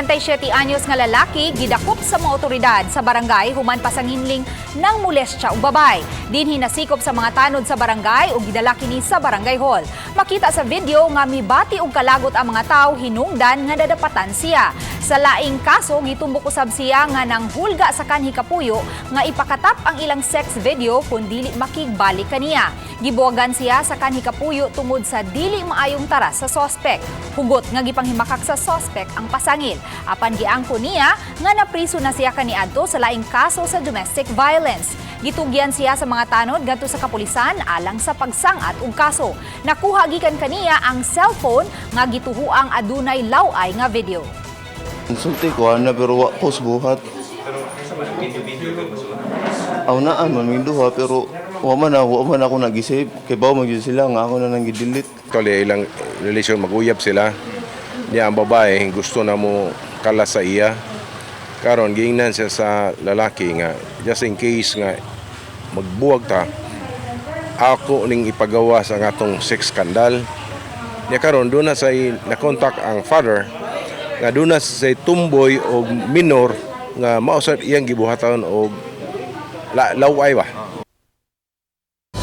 37 anyos nga lalaki gidakop sa mga otoridad sa barangay human pasanginling ng molestya og babay. Dinhi nasikop sa mga tanod sa barangay ug gidala kini sa barangay hall. Makita sa video nga mibati og kalagot ang mga tawo hinungdan nga dadapatan siya. Sa laing kaso, gitumbok usab siya nga nang hulga sa kanhi kapuyo nga ipakatap ang ilang sex video kung dili makigbalik kaniya. Gibuwagan siya sa kanhi kapuyo tungod sa dili maayong taras sa sospek. Hugot nga gipanghimakak sa sospek ang pasangil. Apan giangko niya nga napriso na siya kaniadto sa laing kaso sa domestic violence. Gitugyan siya sa mga tanod ngadto sa kapulisan alang sa pagsangat og kaso. Nakuha gikan kaniya ang cellphone nga gituhuang adunay law-ay nga video. Insulti ko ana, pero wa ko buhat. Aw, naa man may duha, pero wa man ako nag-save kay bawo man gyud sila nga ako na nang gi-delete. Actually, ilang relation, mag-uyab sila. Niya ang babae gusto na mo kala sa iya. Karon giingnan siya sa lalaki nga just in case nga magbuwag ta, ako ning ipagawa sa atong sex scandal. Niya karon doon na sa na-contact ang father nga doon na sa tumboy og minor nga mao sa iyang gibuhatan og laway ba.